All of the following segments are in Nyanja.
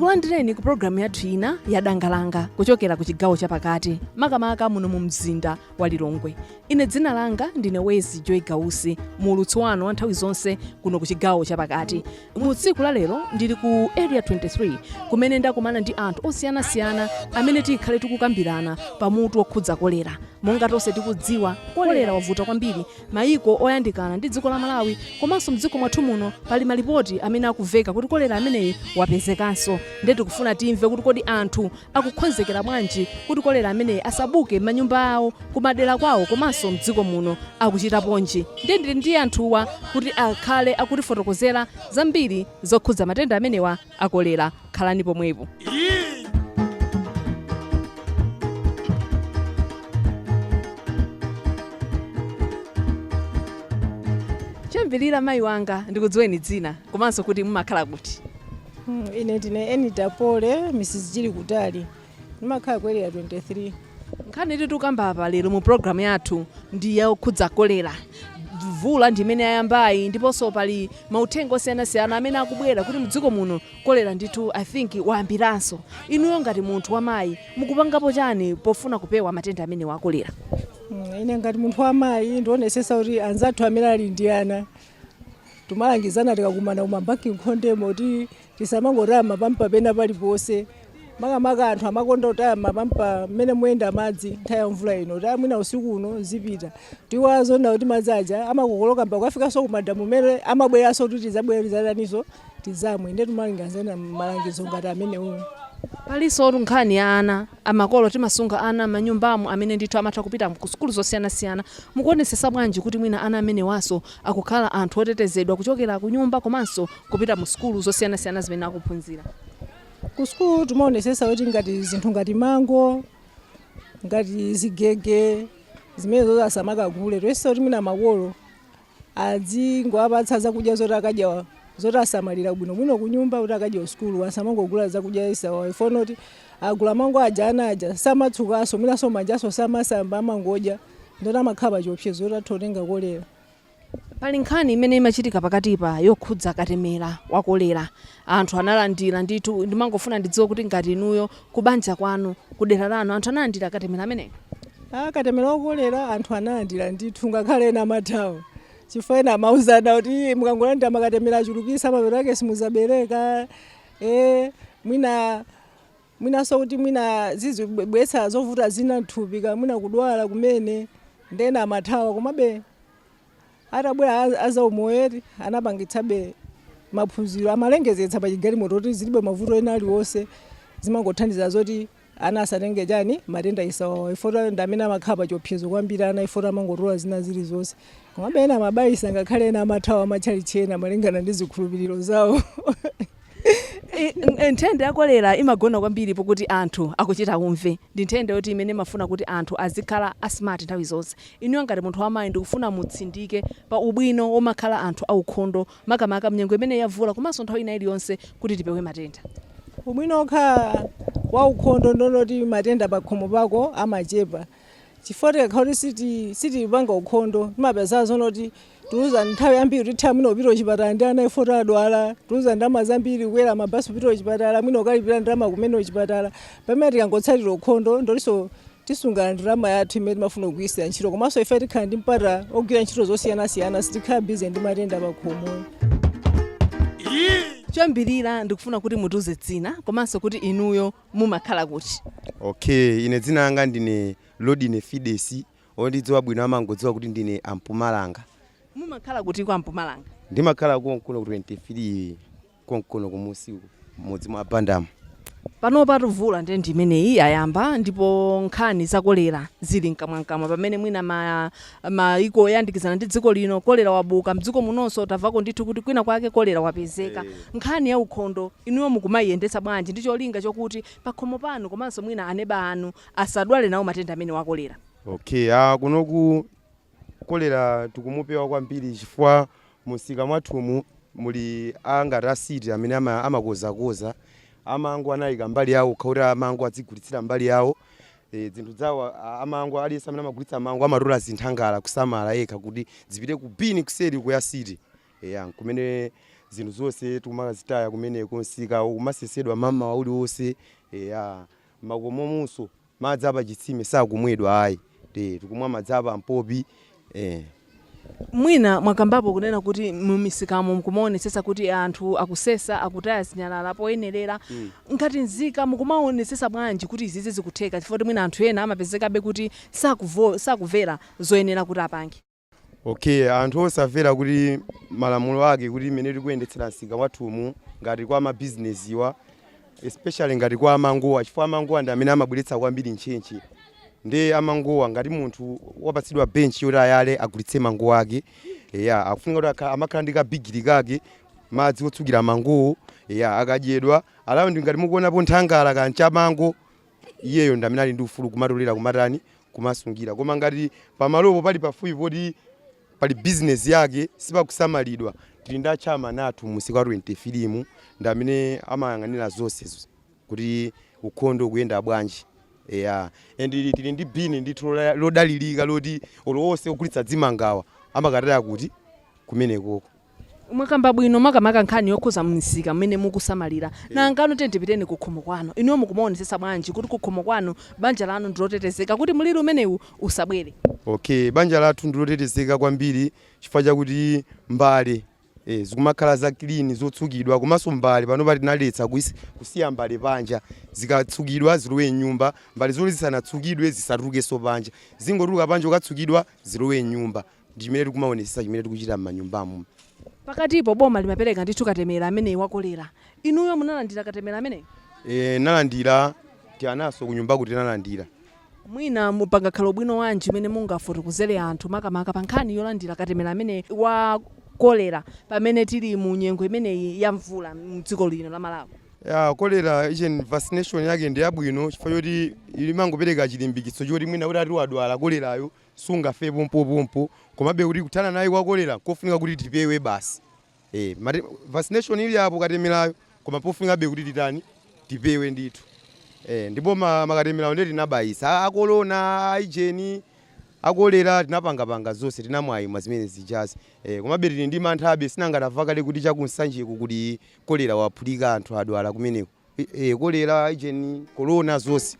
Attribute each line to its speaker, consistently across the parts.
Speaker 1: Ndikulandireni ku programu yathu ina ya Dangalanga kuchokera ku chigawo chapakati, makamaka muno mu mzinda wa Lilongwe. Ine dzina langa ndine Wezi Joy Gausi, muulutsi wanu wa nthawi zonse kuno ku chigawo chapakati. Mu tsiku la lero ndili ku Area 23 kumene ndakumana ndi anthu osiyanasiyana amene tikhale tikukambirana pamutu wokhudza kolera. Monga tonse tikudziwa, kolera wavuta kwambiri mayiko oyandikana ndi dziko la Malawi, komanso mdziko mwathu muno pali malipoti amene akuveka kuti kolera ameneyi wapezekanso. Ndiye tikufuna timve kuti kodi anthu akukonzekera bwanji kuti kolera ameneyi asabuke m'manyumba awo, kumadera kwawo komanso mdziko muno akuchitaponji. Ndiye ndili ndi anthuwa kuti akhale akutifotokozera zambiri zokhudza matenda amenewa a kolera. Khalani pomwepo. Choyambirira, mayi wanga, ndikudziweni dzina komanso kuti mumakhala kuti?
Speaker 2: Ine ndine Enita Pole, Mrs Chili Kutali. Ndimakhala ku Area 23.
Speaker 1: Nkhani tikukamba apa lero mu programu yathu ndi yokhudza kolera. Mvula ndi imene yayambayi, ndiponso pali mauthenga osiyanasiyana amene akubwera kuti mdziko muno kolera ndithu, I think, wayambiranso. Inuyo ngati munthu wamayi, mukupangapo chani pofuna kupewa matenda amenewa a kolera?
Speaker 2: Ine ngati munthu wamayi ndionesesa kuti anzathu amene ali ndi ana timalangizana tikakumana kumabanki nkhondemo kuti tisamangotaya mapampa pena paliponse, makamaka anthu amakonda kutaya mapampa mmene muyenda madzi nthawi ya mvula ino, kuti mwina usiku uno zipita. Tiwazona kuti madzi aja amakokoloka mpaka kukafikanso kumadamu mmene amabweranso kuti tidzabwere tidzataniso, tizamwe. Ndiye timalangizana malangizo ngati amenewo.
Speaker 1: Palinso nkhani ya ana. Amakolo timasunga ana m'manyumbamo amene ndithu amatha kupita ku sukulu zosiyanasiyana. Mukuonesesa bwanji kuti mwina ana amenewanso akukhala anthu otetezedwa kuchokera ku nyumba komanso kupita mu sukulu zosiyanasiyana zimene akuphunzira?
Speaker 2: Ku sukulu timaonesesa kuti ngati zinthu ngati mango, ngati zigege, zimene zozo asamakagule. Toyesa kuti mwina makolo adzingowapatsa zakudya zoti akadya, zoti asamalira bwinobwino ku nyumba kuti akadya ku sukulu, asamangogula zakudya isawa ifuna kuti agula mango aja, ana aja samatsukanso, mwinanso manjaso samasamba, amangodya, ndoti amakhala pa chiopsezo kuti atha kutenga kolera.
Speaker 1: Pali nkhani imene imachitika pakatipa yokhudza katemera wa kolera. Anthu analandira ndithu. Ndimangofuna ndidziwe kuti ngati inuyo kubanja kwanu, kudera lanu, anthu analandira katemera ameneyo?
Speaker 2: Ah, katemera wa kolera anthu analandira ndithu, ngakhale ena amathawa, chifukwa ena amauzana kuti mukangolandira makatemera achulukisa, mapeto ake simuzabereka, mwina mwinanso kuti mwina zizibweretsa zovuta zina mthupi, ka mwina kudwala kumene, ndena amathawa. Komabe atabwera azaumoyo anapangitsabe maphunziro, amalengezetsa pa chigalimoto kuti zilibe mavuto ena aliwonse, zimangothandiza zoti ana asatenge chani, matenda isawawa ifota ndi amene amakhala pa chiopsezo kwambiri ana, ifota amangotola zina zilizonse. Komabe ena amabayisa, ngakhale ena amathawa amatchalitchi ena malingana ndi zikhulupiriro zawo.
Speaker 1: Nthenda ya kolera imagona kwambiri pokuti anthu akuchita umve. Ndi nthenda yoti imene imafuna kuti anthu azikhala a smart nthawi zonse. Inuyo ngati munthu wamayi, ndikufuna mutsindike pa ubwino womakhala anthu aukhondo, makamaka mnyengo imene yavula komanso nthawi ina iliyonse, kuti tipewe matenda.
Speaker 2: Ubwino okhala waukhondo ndonoti matenda pakhomo pako amachepa, chifukwa tikakhala kuti sitipanga ukhondo, timapeza zonoti tiluza nthawi yambiri, titha mwina kupita kuchipatala ndi ana ifo tadwala, tiluza ndalama zambiri kukwera mabasi kupita kuchipatala, mwina ukalipira ndalama kumene kuchipatala, pamene tikangotsatira ukhondo ndotinso tisunga ndalama yathu imene timafuna kugwirisira ntchito, komanso ife tikhala ndi mpata ogwira ntchito zosiyanasiyana, sitikhala busy ndi matenda pakhomo.
Speaker 1: Choyambirira ndikufuna kuti mutiuze dzina komanso kuti inuyo mumakhala kuti?
Speaker 3: Okay, ine dzina langa ndine Lodine Fides. Ondidziwa bwino amangodziwa kuti ndine Ampumalanga.
Speaker 1: Mumakhala kuti kwa Mpumalanga?
Speaker 3: Ndimakhala konkuno ku 23, konkuno kumusi, mudzi mwa Bandamu.
Speaker 1: Panopa mvula ndiye ndi imeneyi yayamba, ndipo nkhani za kolera zili mkamwamkamwa, pamene mwina maiko oyandikizana ndi dziko lino kolera wabuka, mdziko munonso tamvako ndithu kuti kwina kwake kolera wapezeka. Nkhani ya ukhondo inuyo mukumayiyendetsa bwanji ndi cholinga chokuti pakhomo panu komanso mwina aneba anu asadwale nawo matenda amene wa kolera?
Speaker 3: Okay, kunoku kolera tikumupewa kwambiri, chifukwa musika mwathumu muli angati a city amene amakozakoza amango anayika mbali yawo kuti amango adzigulitsira mbali yawo zinthu zawo. Amango aliyense amene amagulitsa mango amatola zinthangala kusamala yekha kuti zipite ku bini kuseri kuya city, ya kumene. Zinthu zonse tikumazitaya kumeneko, msika kumasesedwa mamawa uliwonse. Eya, makomomunso madzi apachitsime sakumwedwa ayi, tikumwa madzi apampopi.
Speaker 1: Mwina mwakambapo kunena kuti mumisikamo mukumaonetsetsa kuti anthu akusesa, akutaya zinyalala poyenerera. Ngati nzika mukumaonetsetsa bwanji kuti izizi zikutheka, chifukwa kuti mwina anthu ena amapezekabe kuti sakumvera zoyenera kuti apange?
Speaker 3: Okay, anthu osamvera kuti malamulo ake kuti imene tikuyendetsera msika wathumu, ngati kwa mabizinesiwa, especially ngati kwa amangowa, chifukwa amangowa ndi amene amabweretsa kwambiri ntchentche. Ndi amangowa, ngati munthu wapatsidwa benchi yoti ayale agulitse mango ake, eya, akufunika kuti amakhala ndi kabigiri kake, madzi otsukira mangowo, eya, akadyedwa around, ngati mukuonapo nthangala kanchamango, iyeyo ndi amene ali ndi ufulu kumatolera, kumatani, kumasungira. Koma ngati pamalopo pali pafupi poti pali bizinesi yake sipakusamalidwa, tili ndi achairman athu musika wa 23 mu, ndi amene amayang'anira zonse kuti ukhondo ukuyenda bwanji. Eya, and tili ndi bini ndithu lodalirika loti olowonse ogulitsa dzimangawa amakataya kuti kumenekoko.
Speaker 1: Mwakamba bwino, makamaka nkhani yokhuza msika mmene mukusamalira. Nangano tiye tipiteni kukhomo kwanu. Inuyo mukumaonetsetsa bwanji kuti kukhomo kwanu, banja lanu ndilotetezeka kuti mliri umenewu usabwere?
Speaker 3: Okay, banja lathu ndilotetezeka kwambiri chifukwa chakuti mbale zikumakhala za clean, zotsukidwa. Komanso mbale pano tinaletsa kusiya mbale panja. Zikatsukidwa zilowe mnyumba. Mbale zoti zisanatsukidwe zisatulukenso panja, zingotuluka panja ukatsukidwa zilowe mnyumba. Ndi chimene tikumaonetsetsa, chimene tikuchita m'manyumbamo.
Speaker 1: Pakatipo boma limapereka ndithu katemera ameneyi wakolera. Inuyo munalandira katemera ameneyi?
Speaker 3: Nalandira, tiyanaso kunyumba kuti nalandira.
Speaker 1: Mwina mupangakhala ubwino wanji umene mungafotokozere anthu, makamaka pa nkhani yolandira katemera amene wa kolera, pamene tili mu nyengo imeneyi ya mvula mdziko lino la Malawi?
Speaker 3: Ya, kolera ichen vaccination yake ndi yabwino chifukwa choti imangopereka chilimbikitso choti mwina kuti ati wadwala kolerayo sungafe pompopompo, komabe kuti kuthana naye kwa kolera kofunika kuti tipewe basi. Vaccination ili apo, katemerayo, koma pofunikabe kuti titani, tipewe ndithu. Ndipo makatemerawo ndiye tinabayisa akolona, aijeni, akolera, tinapangapanga zonse, tinamwayimwa zimene zijazi. Komabe tili ndi manthabe, sinangatamva kale kuti chakunsanjeku kuli kolera waphulika, anthu adwala kumeneko. Kolera, ijeni, korona, zonse.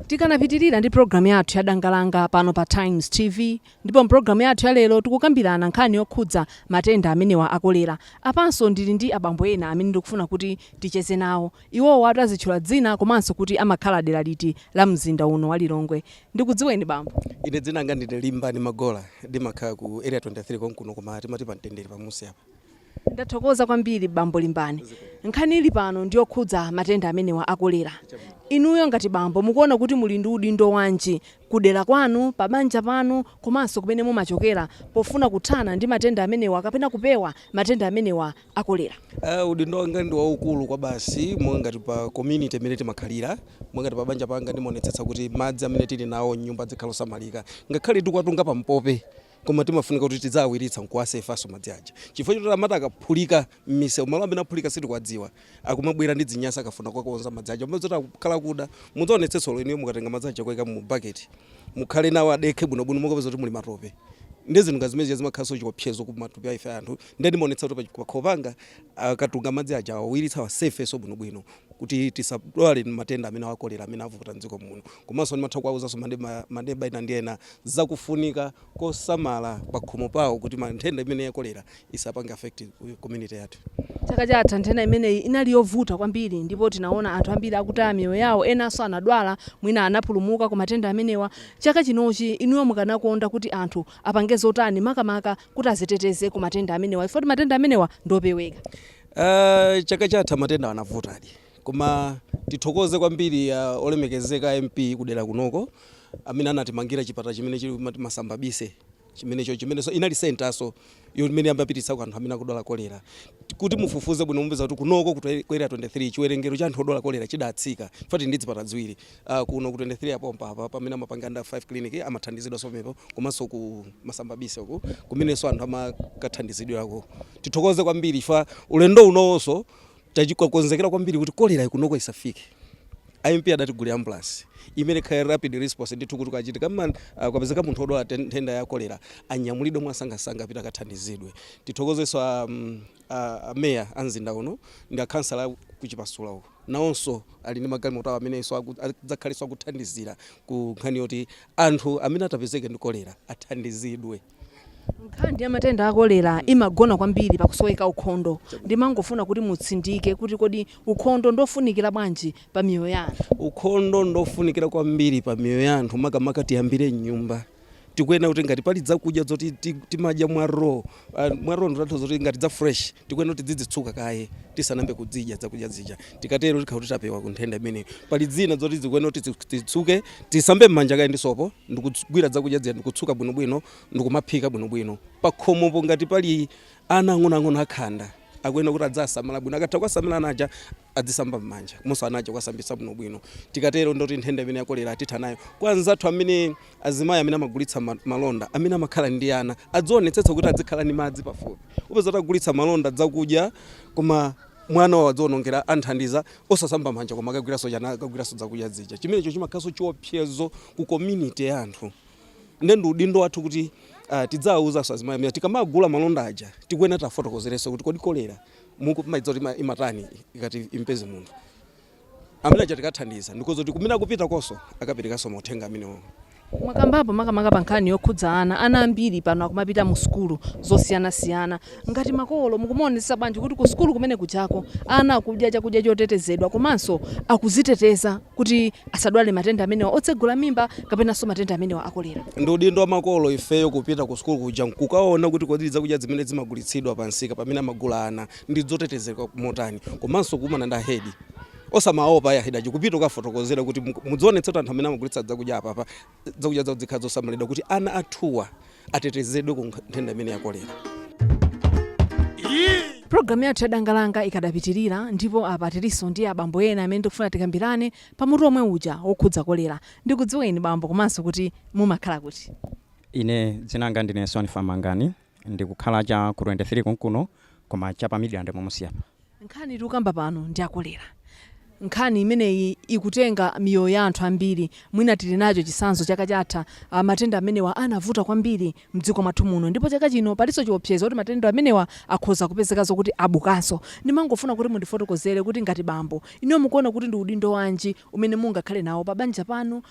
Speaker 1: Tikanapitirira ndi programu yathu ya Dangalanga pano pa Times TV, ndipo mpulogalamu yathu ya lero tikukambirana nkhani yokhudza matenda amenewa akolera. Apanso ndili ndi abambo ena amene ndikufuna kuti ticheze nawo. Iwowo atazitchula dzina komanso kuti amakhala dera liti la mzinda uno wa Lilongwe. Ndikudziweni, bambo.
Speaker 4: Ine dzina langa ndine Limbani Magola, ndimakhala ku Area 23 konkuno, koma timati pamtendere pamusi apa.
Speaker 1: Ndathokoza kwambiri, bambo Limbani. Nkhani ili pano ndiyokhudza matenda amenewa akolera. Inuyo ngati bambo mukuona kuti muli ndi udindo wanji kudera kwanu, pabanja panu, komanso kumene mumachokera, pofuna kuthana ndi matenda amenewa kapena kupewa matenda amenewa akolera?
Speaker 4: Udindo wanga ndi waukulu kwa basi, monga ngati pa community imene timakhalira, monga ngati pa banja panga, ndimaonetsetsa kuti madzi amene tili nawo mnyumba azikhala osamalika, ngakhale tikwatunga pampope, koma timafunika kuti tidzawiritsa nkuwasefanso madzi aja, chifukwa choti amati akaphulika m'misewu, malo amene aphulika sitikuwadziwa, akumabwera ndi dzinyasa akafuna kukakonza madzi aja, madzoti akukhala kuda. Mudzaonetsetsa inuyo, mukatenga madzi aja kuika mu bucket, mukhale nawo adekhe bwinobwino, mukapeza kuti muli matope ndi zinthu ngati zimene zimakhalanso chiopsezo ku matupi a ife anthu. Ndiye ndimaonetsa kuti pakhomo panga akatunga madzi aja awawiritsa, awasefenso bwinobwino kuti tisadwale matenda amene akolera amene avuta mdziko muno. Komanso ndimatha kuwawuzanso maneba ena ndi ena zakufunika kosamala pakhomo pawo kuti nthenda imene ya kolera isapange affect community yathu.
Speaker 1: Chaka chatha nthenda imeneyi inali yovuta kwambiri, ndipo tinaona anthu ambiri akutaya miyoyo yawo, enanso anadwala, mwina anapulumuka ku matenda amenewa. Chaka chinochi inuyo mukanakonda kuti anthu apange zotani, makamaka kuti aziteteze ku matenda amenewa, ifoti matenda amenewa ndopeweka?
Speaker 4: Chaka chatha matenda anavutadi, koma tithokoze kwambiri olemekezeka MP kudera kunoko amene anatimangira chipatala chimene chili Masambabise, chimenecho chimeneso inali centerso imene amapititsako anthu amene akudwala kolera. Kuti mufufuze bwino, mupeza kuti kunoko ku Area 23 chiwerengero cha anthu odwala kolera chidatsika chifukwa tili ndi zipatala ziwiri, kuno ku 23 apompa apa pamene amapanga under 5 clinic, amathandizidwa somepo, komanso ku Masambabise uku kumenenso anthu amakathandizidwirako. Tithokoze kwambiri chifukwa ulendo unowonso tachikakonzekera kwambiri kuti kolera kunoko isafike. MP adatigulira ambulance imene ikhale rapid response ndithu, kuti kachitika kwapezeka munthu odwala nthenda ya kolera, anyamulidwe mwasangasanga apita akathandizidwe. Tithokozenso a meya a mzinda uno ndi akhansala kuchipasula uko, nawonso ali ndi magalimoto awo amenenso adzakhalenso akuthandizira ku nkhani yoti anthu amene atapezeke ndi kolera athandizidwe.
Speaker 1: Nkhani ya matenda a kolera imagona kwambiri pakusoweka ukhondo. Ndimangofuna kuti mutsindike kuti kodi ukhondo ndofunikira bwanji pa miyoyo ya anthu?
Speaker 4: Ukhondo ndofunikira kwambiri pa miyoyo ya anthu, makamaka tiyambire mnyumba. Tikuyenera kuti ngati pali zakudya zoti timadya mwa raw, mwa raw nditanthauza zoti ngati za fresh, tikuyenera kuti tidzitsuka kaye tisanambe kudzidya zakudya zija. Tikatero tikhala kuti tapewa ku nthenda imeneyo. Pali zina zoti zikuyenera kuti titsuke, tisambe m'manja kaye ndi sopo, ndikugwira zakudya zija ndikutsuka bwinobwino, ndikumaphika bwinobwino. Pakhomopo ngati pali ana ang'onoang'ono, akhanda, akuyenera kuti adzasamala bwino. Akatha kuwasamala ana aja, adzisamba m'manja, komanso ana aja kuwasambitsa bwinobwino. Tikatero ndoti nthenda imene yakolera atitha nayo. Kwa anzathu amene azimayi amene amagulitsa malonda, amene amakhala ndi ana, adzionetsetsa kuti adzikhala ndi madzi pafupi. Upeza atagulitsa malonda zakudya, koma mwana wawo adzionongera, anthandiza osasamba manja, koma akagwiranso chana, akagwiranso zakudya zija. Chimenecho chimakhalanso chiopsezo ku community ya anthu. Nde ndi udindo wathu kuti tidzawawuzanso azimayi amene tikamagula malonda aja, tikuyenera tafotokozerenso kuti kodi kolera mukumadziwa kuti imatani ikati impeze munthu amene aja. Tikathandiza ndikoza kuti kumene akupita konso akaperekanso mauthenga amenewo.
Speaker 1: Mwakambapo makamaka pa nkhani yokhudza ana. Ana ambiri pano akumapita mu sukulu zosiyanasiyana. Ngati makolo mukumaonetsetsa bwanji kuti ku sukulu kumene kuchako ana akudya chakudya chotetezedwa komanso akuziteteza kuti asadwale matenda amenewa otsegula mimba kapenanso matenda amenewa akolera?
Speaker 4: Ndi udindo wa makolo ifeyo kupita ku sukulu kuja nkukaona kuti kodi zakudya zimene zimagulitsidwa pansika pamene amagula ana ndi zotetezeka motani, komanso kukumana ndi ahedi, osamaopa ayi, ahedi aja kupita kukafotokozera kuti mudzionetsa kuti anthu amene amagulitsa zakudya apapa, zakudya zawo zikhala zosamalidwa kuti ana athuwa atetezedwe ku nthenda imene ya kolera.
Speaker 1: Pulogalamu yathu ya Dangalanga ikadapitirira, ndipo apa tilinso ndi abambo ena amene tikufuna tikambirane pamutu omwe uja wokhudza kolera. Ndikudziweni bambo, komanso kuti mumakhala kuti?
Speaker 5: Ine dzina langa ndine Sonifa Mangani, ndikukhala cha ku 23 kunkuno, koma cha pa Midland momusiyapa.
Speaker 1: Nkhani tikukamba pano ndi akolera. Nkhani imeneyi ikutenga miyoyo ya anthu ambiri. Mwina tili nacho chitsanzo chaka chatha, matenda amenewa anavuta kwambiri mdziko mwathu muno, ndipo chaka chino palinso chiopsezo kuti matenda amenewa akhoza kupezeka zokuti abukanso. Ndimangofuna kuti mundifotokozere kuti ngati bambo, inuyo mukuona kuti ndi udindo wanji umene mungakhale nawo pa banja panu,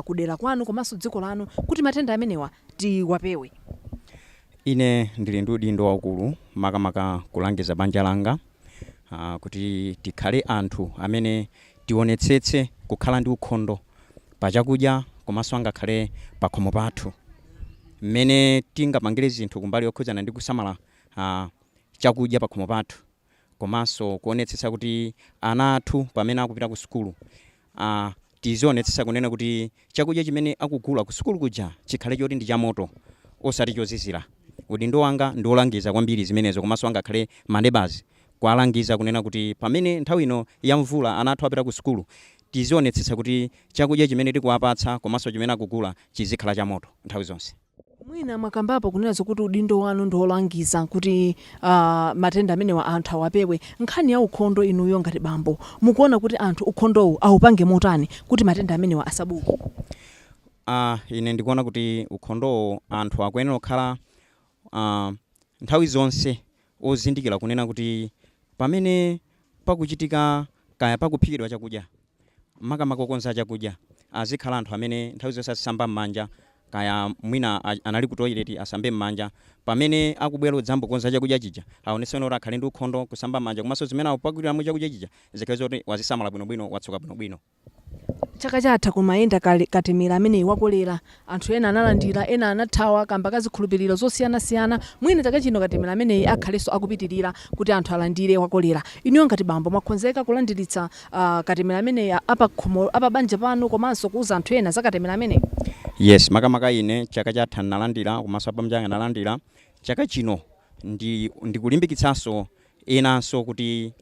Speaker 1: kudera kwanu komanso dziko lanu kuti matenda amenewa tiwapewe?
Speaker 5: Ine ndili ndi udindo waukulu, makamaka kulangiza banja langa kuti tikhale anthu amene tionetsetse kukhala ndi ukhondo pa chakudya komanso angakhale pa khomo pathu, mmene tingapangire zinthu kumbali yokhudzana ndi kusamala chakudya pa khomo pathu, komanso kuonetsetsa kuti ana athu pamene akupita ku sukulu, tizionetsetsa kunena kuti chakudya chimene akugula ku sukulu kuja chikhale choti ndi chamoto osati chozizira. Udindo wanga ndi wolangiza kwambiri zimenezo, komanso angakhale maneighbors kuwalangiza kunena kuti pamene nthawi ino ya mvula ana athu apita ku sukulu, tizionetsetsa kuti chakudya chimene tikuwapatsa komanso chimene akugula chizikhala chamoto nthawi zonse.
Speaker 1: Mwina mwakambapo kunena zokuti udindo wanu ndi wolangiza kuti matenda amenewa anthu awapewe. Nkhani ya ukhondo, inuyo ngati bambo mukuona kuti anthu ukhondowu awupange motani kuti matenda amenewa asabuke?
Speaker 5: Ine ndikuona kuti ukhondowo anthu akuyenera kukhala nthawi zonse ozindikira kunena kuti pamene pakuchitika kaya pakuphikidwa chakudya, makamaka okonza chakudya azikhala anthu amene nthawi zonse azisamba m'manja, kaya mwina anali ku toilet asambe m'manja. Pamene akubwera kudzambokonza chakudya chija, aonetse kuti akhale ndi ukhondo kusamba m'manja, komanso zimene akupakuliramo chakudya chija zikhale zoti wazisamala bwinobwino, watsuka bwinobwino.
Speaker 1: Chaka chatha kumayenda kale katemera ameneyi wakolera. Anthu ena analandira, ena anathawa kamba ka zikhulupiriro zosiyanasiyana. Mwina chaka chino katemera ameneyi akhalenso akupitirira kuti anthu alandire wakolera. Inuyo ngati bambo mwakonzeka kulandiritsa katemera ameneyi apakhomo, apabanja panu, komanso kuuza anthu ena za katemera ameneyi?
Speaker 5: Yes, makamaka ine chaka chatha ndinalandira, komanso abanja anga analandira. Chaka chino ndikulimbikitsanso enanso kuti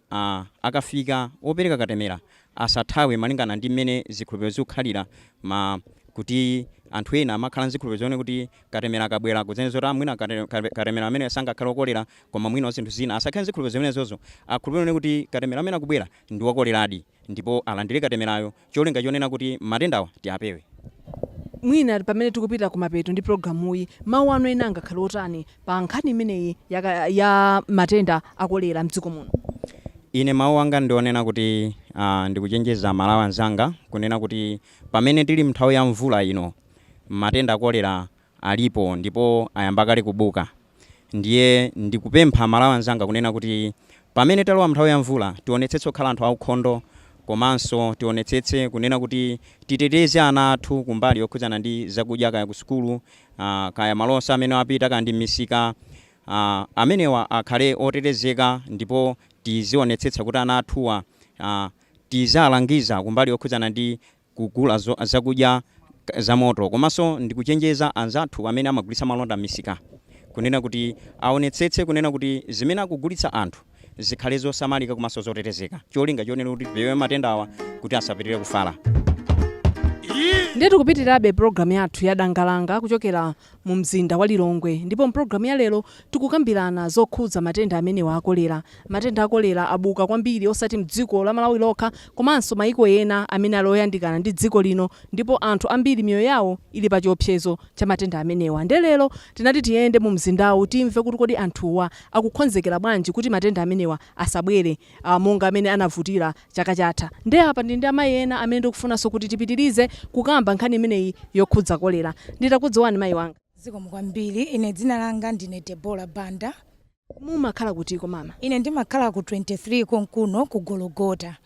Speaker 5: akafika opereka katemera asathawe malingana ndi mmene zikhulupiriro zikukhalira ma kuti Anthu ena amakhala nzikhulupiriro zoona kuti katemera akabwera kuzenera zoti mwina katemera amene sangakhale okolera, koma mwina zinthu zina. Asakhale nzikhulupiriro zimenezozo, akhulupirire kuti katemera amene akubwera ndi wakoleradi, ndipo alandire katemerayo, cholinga chonena kuti matendawa tiapewe.
Speaker 1: Mwina pamene tikupita kumapeto ndi programuyi, mawu anu ena angakhale otani pa nkhani imeneyi ya matenda akolera mdziko muno?
Speaker 5: Ine mawu anga ndionena kuti ndikuchenjeza Malawi anzanga kunena kuti pamene tili mnthawi ya mvula ino, matenda akolera alipo ndipo ayamba kale kubuka. Ndiye ndikupempha Malawi anzanga kunena kuti pamene talowa nthawi ya mvula, tionetsetse kukhala anthu aukhondo, komanso tionetsetse kunena kuti titeteze ana athu kumbali yokhudzana ndi zakudya, kaya ku sukulu, kaya malonse amene apita, kaya ndi m'misika, amenewa akhale otetezeka. Ndipo tizionetsetsa kuti ana athuwa tizalangiza kumbali yokhudzana ndi kugula zakudya zamoto. Komanso ndikuchenjeza anzathu amene amagulitsa malonda m'misika kunena kuti aonetsetse kunena kuti zimene akugulitsa anthu zikhale zosamalika komanso zotetezeka, cholinga chonena kuti tipewe matendawa kuti asapitirire kufala.
Speaker 1: Ndiye tikupitirabe programu yathu ya Dangalanga kuchokera mu mzinda wa Lilongwe, ndipo mpulogalamu ya lero tikukambirana zokhudza matenda amenewa akolera. Matenda akolera abuka kwambiri, osati mdziko la Malawi lokha, komanso maiko ena amene ali oyandikana ndi dziko lino, ndipo anthu ambiri miyoyo yawo ili pa chiopsezo cha matenda amenewa. Nde lero tinati tiyende mu mzindawu, timve kuti kodi anthuwa akukonzekera bwanji kuti matenda amenewa asabwere monga amene anavutira chaka chatha. Nde apa ndili ndi amayi ena amene ndikufunanso kuti tipitirize kukamba nkhani imeneyi yokhudza kolera. Nditakudziwani, mayi wanga?
Speaker 6: Zikomo kwambiri. Ine dzina langa ndine Debora Banda.
Speaker 1: Mumakhala kutiko, mama?
Speaker 6: Ine ndimakhala ku 23 konkuno ku Gologota.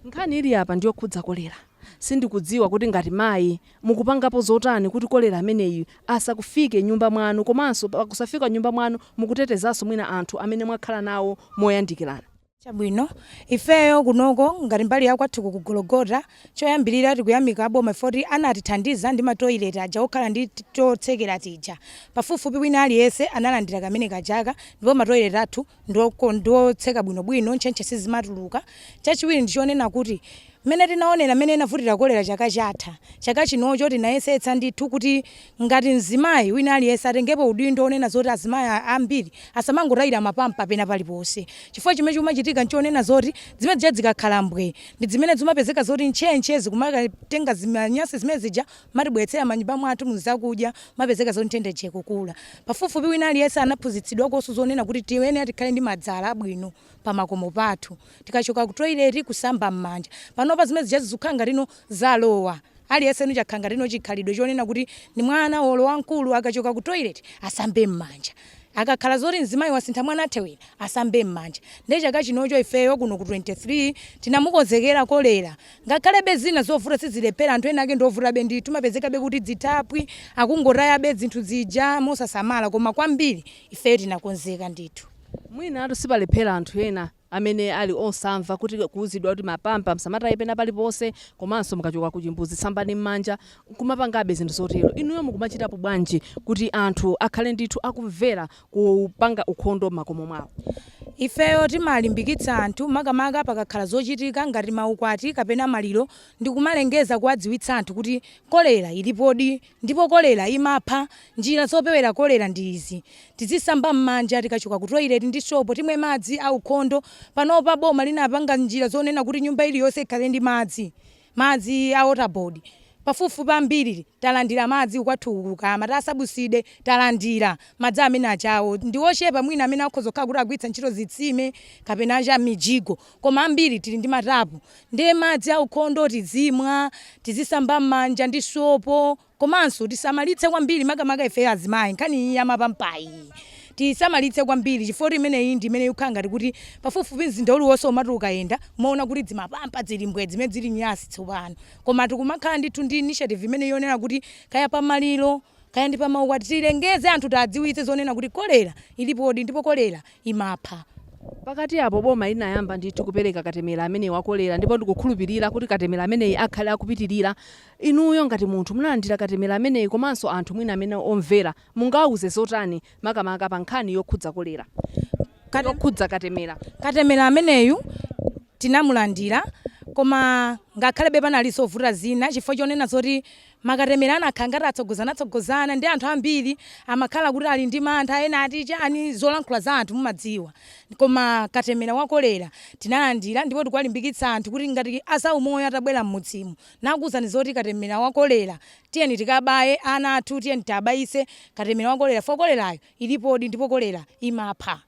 Speaker 1: Nkhani ili apa ndiyokhudza kolera. Sindikudziwa kuti ngati mayi mukupangapo zotani kuti kolera ameneyi asakufike nyumba mwanu, komanso pakusafika nyumba mwanu mukutetezanso mwina anthu amene mwakhala nawo moyandikirana.
Speaker 6: Chabwino, ifeyo kunoko ngati mbali ya kwathu ku Gologota, choyambirira tikuyamika boma foti anatithandiza ndi matoilet aja okhala ndi totsekera tija. Pafupifupi wina aliyense analandira kamene kajaka, ndipo matoilet athu ndiotseka bwinobwino, ntchentche sizimatuluka. Chachiwiri ndichonena kuti mmene tinaonera mmene inavutira kolera chaka chatha, chaka chinocho tinayesetsa ndithu kuti ngati mzimayi wina aliyense atengepo udindo onena zoti azimayi ambiri asamangotayira mapampa pena paliponse, chifukwa chimene chimachitika nchonena zoti zimene zija zikakhala mbwe ndi zimene zimapezeka zoti ntchentche zikumakatenga zimanyasi zimene zija matibweretsera manyumba mwathu muzakudya, mapezeka zoti nthenda ija ikukula. Pafupifupi wina aliyense anaphunzitsidwa koso zonena kuti tiyenera tikhale ndi madzala abwino pamakomo pathu, tikachoka ku toilet kusamba m'manja. Panopa zimene zija zikukhala ngatino zalowa, aliyense chakhala ngatino chikhalidwe chonena kuti ni mwana wolo wamkulu akachoka ku toilet asambe m'manja, akakhala zoti mzimayi wasintha mwana athewera asambe m'manja. Ndiye chaka chinocho ifeyo kuno ku 23 tinamukonzekera kolera, ngakhalebe zina zovuta sizilephera. Anthu ena ake ndovutabe ndithu, mapezekabe kuti dzithapwi akungotayabe zinthu zija mosasamala, koma kwambiri ifeyo tinakonzeka ndithu.
Speaker 1: Mwina atu sipalephera anthu ena amene ali osamva kuti kuuzidwa kuti mapampa msamataye pena paliponse, komanso mukachoka ku chimbuzi sambani m'manja, kumapangabe zinthu zotero. Inuyo mukumachitapo bwanji kuti anthu akhale ndithu akumvera kupanga ukhondo m'makomo mwawo?
Speaker 6: Ifeyo timalimbikitsa anthu, makamaka pakakhala zochitika ngati maukwati kapena maliro, ndi kumalengeza kuwadziwitsa anthu kuti kolera ilipodi ndipo kolera imapha. Njira zopewera kolera ndi izi: tizisamba m'manja tikachoka ku toilet ndi sopo, timwe madzi aukhondo. Panopa boma linapanga njira zonena kuti nyumba iliyonse ikhale ndi madzi a Water Board. Pafupifupi ambiri talandira madzi kwathu, kama tasabuside talandira madzi amene achawo. Ndi ochepa mwina amene akhoza kukhala kuti agwiritsa ntchito zitsime kapena cha mijigo, koma ambiri tili ndi matapu. Ndiye madzi aukhondo tizimwa, tizisamba m'manja ndi sopo, komanso tisamalitse kwambiri, makamaka ife azimayi, nkhani iyi yamapampayi tisamalitse kwambiri, chifukwa imeneyi ndi imene ikukhala ngati kuti pafupifupi mzinda uliwonse umati ukayenda umaona kuti dzimapampa zili mbwe, zimene zili nyasi tsopano. Koma tikumakhala ndithu ndi initiative imene yonena kuti kaya pamaliro kaya ndi pamaukwati tilengeze anthu, tiadziwitse zonena kuti kolera ilipodi ndipo kolera imapha.
Speaker 1: Pakati apo boma linayamba ndithu kupereka katemera amene wakolera, ndipo ndikukhulupirira kuti katemera ameneyi akhale akupitirira. Inuyo ngati munthu munalandira katemera ameneyi, komanso anthu mwina amene omvera, mungawuze zotani makamaka pa nkhani yokhudza kolera, yokhudza katemera?
Speaker 6: Katemera ameneyu tinamulandira, koma ngakhalebe panali zovuta zina chifukwa chonena zoti Makatemera anakhala ngati atsogozanatsogozana ndi anthu ambiri amakhala kuti ali ndi mantha, ena ati chani, zolankhula za anthu mumadziwa. Koma katemera wa kolera tinalandira, ndipo tikuwalimbikitsa anthu kuti ngati azaumoyo atabwera m'mudzimu nakuwuzani zoti katemera wa kolera, tiyeni tikabaye ana athu, tiyeni tiabayise katemera wa kolera, fo kolerayo ilipodi ndipo kolera imapha.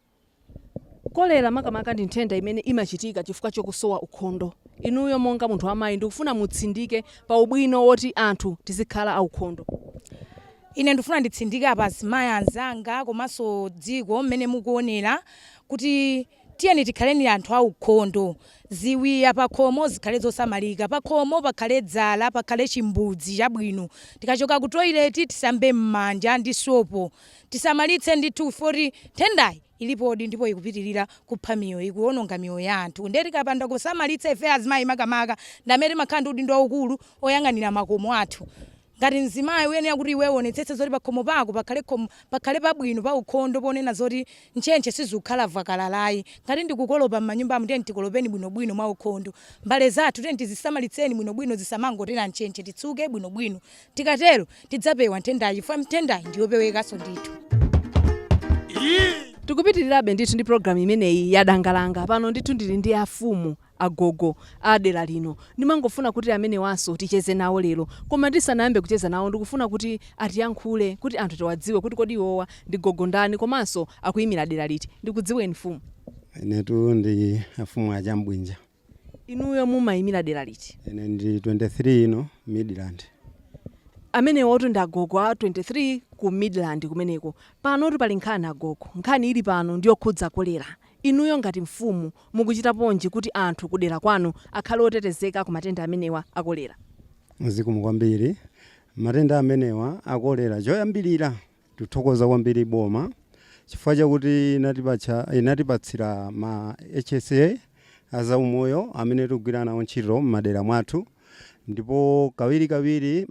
Speaker 1: Kolera makamaka ndi nthenda imene imachitika chifukwa chokusowa ukhondo. Inuyo monga munthu wamayi, ndikufuna mutsindike pa ubwino woti anthu tizikhala aukhondo.
Speaker 6: Ine ndifuna nditsindike apa azimayi anzanga komanso dziko mmene mukuonera kuti tiyeni tikhaleni anthu aukhondo. Ziwiya pakhomo zikhale zosamalika, pakhomo pakhale dzala, pakhale chimbudzi chabwino. Tikachoka ku toilet tisambe m'manja ndi sopo, tisamalitse ndithu, foti nthendayi ilipodi ndipo ikupitirira kupha miyoyo, ikuwononga miyoyo ya anthu. Ndiye tikapanda kusamalitsa ife azimayi makamaka, ndi amene timakhala ndi udindo waukulu oyang'anira makomo athu. Ngati mzimayi uyenera kuti iwe uonetsetse zoti pakhomo pako pakhale khomo, pakhale pabwino, pa ukhondo, ponena zoti ntchentche sizikukhala vakalalayi. Ngati ndikukolopa m'manyumbamo, tiyeni tikolopeni bwinobwino mwa ukhondo. Mbale zathu tiyeni tizisamalitseni bwinobwino, zisamangotera ntchentche, titsuke bwinobwino. Tikatero tidzapewa nthendayi, chifukwa nthendayi ndiyopewekanso ndithu.
Speaker 1: Tikupitirirabe ndithu ndi programu imeneyi ya Dangalanga. Pano ndithu ndili ndi afumu, agogo a dera lino. Ndimangofuna kuti amenewanso ticheze nawo lero, koma ndisanayambe kucheza nawo, ndikufuna kuti atiyankhule kuti anthu tiwadziwe kuti kodi iwowa ndi gogo ndani komanso akuyimira dera liti. Ndikudziweni, fumu.
Speaker 7: Inetu ndi afumu Achambwinja.
Speaker 1: Inuyo mumayimira dera liti?
Speaker 7: Ine ndi 23 ino, Midland.
Speaker 1: Amenewotu ndi agogo a 23 ku Midland kumeneko. Panotu pali nkhani, agogo. Nkhani ili pano ndiyokhudza kolera. Inuyo ngati mfumu mukuchita ponji kuti anthu kudera kwanu akhale otetezeka ku matenda amenewa akolera?
Speaker 7: Zikomo kwambiri. Matenda amenewa akolera, choyambirira tikuthokoza kwambiri boma chifukwa chakuti inatipatsira ma HSA azaumoyo amene tikugwira nawo ntchito m'madera mwathu. Ndipo kawirikawiri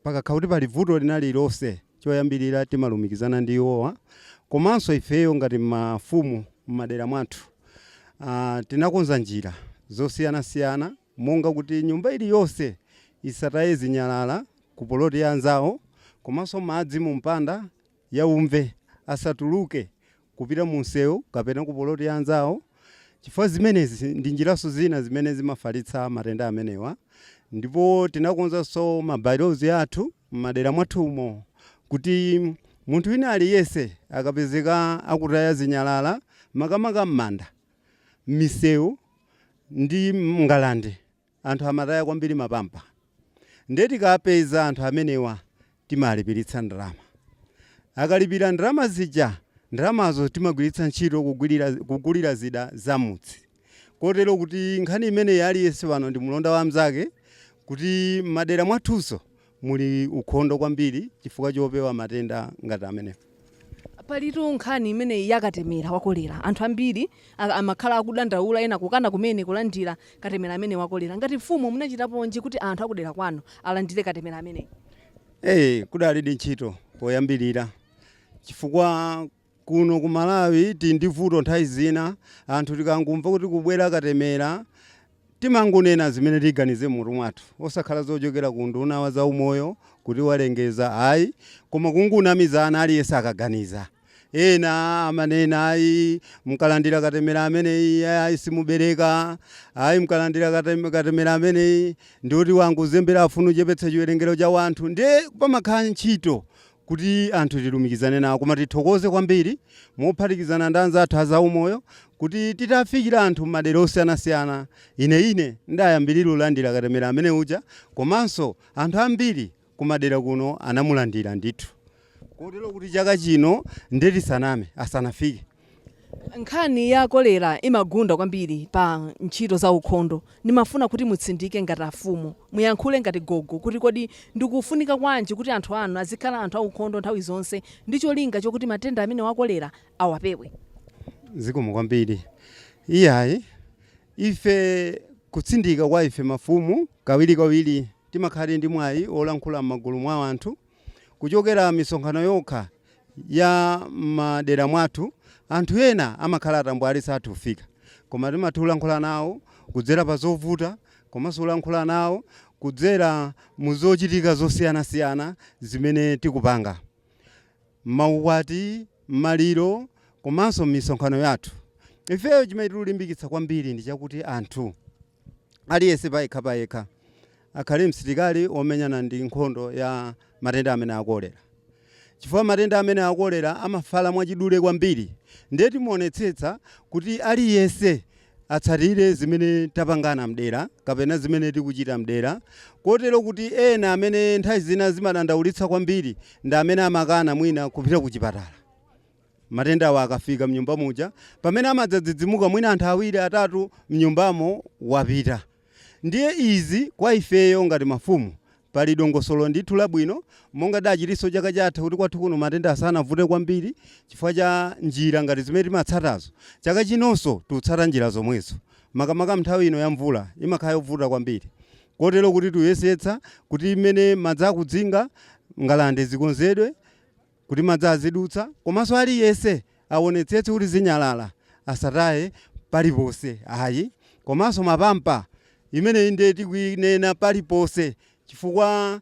Speaker 7: pakakhala kuti pali vuto lina lililonse, choyambirira timalumikizana ndi iwowa. Komanso ifeyo ngati mafumu m'madera mwathu tinakonza njira zosiyanasiyana, monga kuti nyumba iliyonse isataye zinyalala ku poloti ya anzawo, komanso madzi mu mpanda yaumve asatuluke kupita mu msewu kapena ku poloti ya anzawo, chifukwa zimenezi ndi njiranso zina zimene zimafalitsa matenda amenewa. Ndipo tinakonzanso ma bylaws athu m'madera mwathumo kuti munthu wina aliyense akapezeka akutaya zinyalala, makamaka m'manda, m'misewu ndi mngalande, anthu amataya kwambiri mapampa, ndiye tikapeza anthu amenewa timalipiritsa ndalama. Akalipira ndalama zija, ndalamazo timagwiritsa ntchito kugulira zida zamudzi, kotero kuti nkhani imeneyi aliyense pano ndi mlonda wa mnzake, kuti m'madera mwathunso muli ukhondo kwambiri chifukwa chopewa matenda ngati amenewa.
Speaker 1: Palitu nkhani imeneyi yakatemera wakolera. Anthu ambiri amakhala akudandaula, ena kukana kumene kulandira katemera amene wakolera. Ngati mfumu munachitaponji kuti anthu akudera kwanu alandire katemera ameneyi?
Speaker 7: Kudalidi ntchito poyambirira, chifukwa kuno ku Malawi tili ndi vuto. Nthawi zina anthu tikangumva kuti kubwera katemera, timangonena zimene tiganize mutu mwathu, osakhala zochokera ku nduna wa zaumoyo kuti walengeza ayi, koma kungunamizana aliyense akaganiza. Ena amanena, "Ayi, mkalandira katemera ameneyi, ayi, simubereka. Ayi, mkalandira katemera ameneyi ndiwoti wanguzembera, afuna uchepetsa chiwerengero cha wanthu." Ndiye pamakhala ntchito kuti anthu tilumikizane nawo, koma tithokoze kwambiri mophatikizana ndi anzathu azaumoyo kuti titafikira anthu m'madera osiyanasiyana, ine ndayambirira kulandira katemera amene uja, komanso anthu ambiri kumadera kuno anamulandira ndithu, kotero kuti chaka chino ndetisaname asanafike.
Speaker 1: Nkhani ya kolera imagunda kwambiri pa ntchito za ukhondo. Ndimafuna kuti mutsindike ngati afumu, muyankhule ngati gogo kuti kodi ndikufunika kwanji kuti anthu anu azikhala anthu aukhondo nthawi zonse ndi cholinga chokuti matenda amene wakolera awapewe.
Speaker 7: Zikomo kwambiri. Iyayi, ife kutsindika kwa ife mafumu, kawirikawiri timakhala ndi mwayi olankhula m'magulu mwa anthu kuchokera misonkhano yokha ya madera mwathu. Anthu ena amakhala atambwali, sathu kufika, koma timatha kulankhula nawo kudzera pa zovuta, komanso kulankhula nawo Kudzera mu zochitika zosiyanasiyana zimene tikupanga, maukwati, maliro komanso misonkhano yathu. Ifeyo chimene tikulimbikitsa kwambiri ndi chakuti anthu aliyense payekha payekha akhale msilikali omenyana ndi nkhondo ya matenda amene akolera, chifukwa matenda amene akolera amafala mwachidule kwambiri. Ndiye timaonetsetsa kuti aliyense atsatire zimene tapangana mdera kapena zimene tikuchita mdera, kotero kuti ena amene nthawi zina zimadandaulitsa kwambiri ndi amene amakana mwina kupita ku chipatala matenda awa akafika mnyumba muja, pamene amadzadzidzimuka mwina anthu awiri, atatu mnyumbamo wapita. Ndiye izi kwa ifeyo ngati mafumu pali dongosolo ndithu labwino, monga dachitinso chaka chatha kuti kwathu kuno matenda asanavute kwambiri chifukwa cha njira ngati zimene timatsatazo. Chaka chinonso tikutsata njira zomwezo, makamaka nthawi ino ya mvula imakhala yovuta kwambiri, kotero kuti tiyesetsa kuti imene madzi akudzinga, ngalande zikonzedwe kuti madzi azidutsa, komanso aliyense aonetsetse kuti zinyalala asataye paliponse ayi, komanso mapampa imeneyi ndiye tikuinena paliponse, chifukwa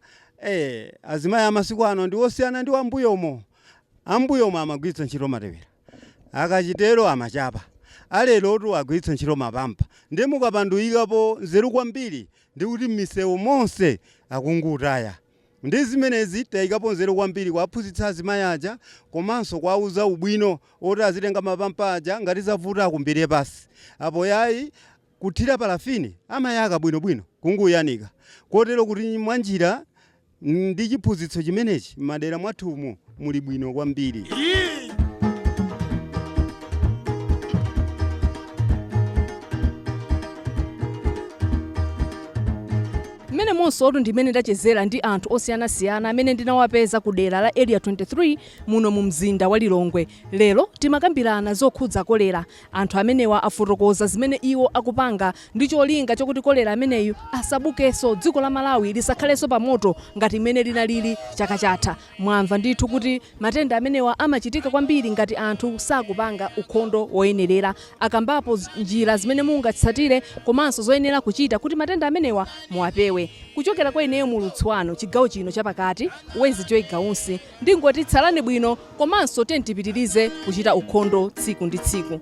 Speaker 7: azimayi amasiku ano ndi osiyana ndi ambuyomo. Ambuyomo amagwiritsa ntchito matewera, akachitero amachapa. Alerotu agwiritsa ntchito mapampa. Ndiye mukapanduyikapo nzeru kwambiri ndi kuti m'misewu monse akungutaya. Ndi zimenezi tayikapo nzeru kwambiri kuwaphunzitsa azimayi aja komanso kuwauza ubwino oti azitenga mapampa aja. Ngati zavuta akumbire pasi, apo yayi kuthira palafini, amayaka bwinobwino kunguyanika, kotero kuti mwanjira ndi chiphunzitso chimenechi m'madera mwathumu muli bwino kwambiri.
Speaker 1: Mmene monsotu ndimene ndachezera ndi anthu osiyanasiyana amene ndinawapeza ku dera la Area 23 muno mu mzinda wa Lilongwe. Lero timakambirana zokhudza kolera. Anthu amenewa afotokoza zimene iwo akupanga ndi cholinga chokuti kolera ameneyu asabukenso, dziko la Malawi lisakhalenso pamoto ngati mmene linalili chaka chatha. Mwamva ndithu kuti matenda amenewa amachitika kwambiri ngati anthu sakupanga ukhondo woyenerera. Akambapo njira zimene mungatsatire komanso zoyenera kuchita kuti matenda amenewa muwapewe. Kuchokera kwa ineyo muulutsi wanu chigawo chino chapakati, Wezi Joy Gaunsi, ndingoti tsalani bwino komanso tiyeni tipitirize kuchita ukhondo tsiku ndi tsiku.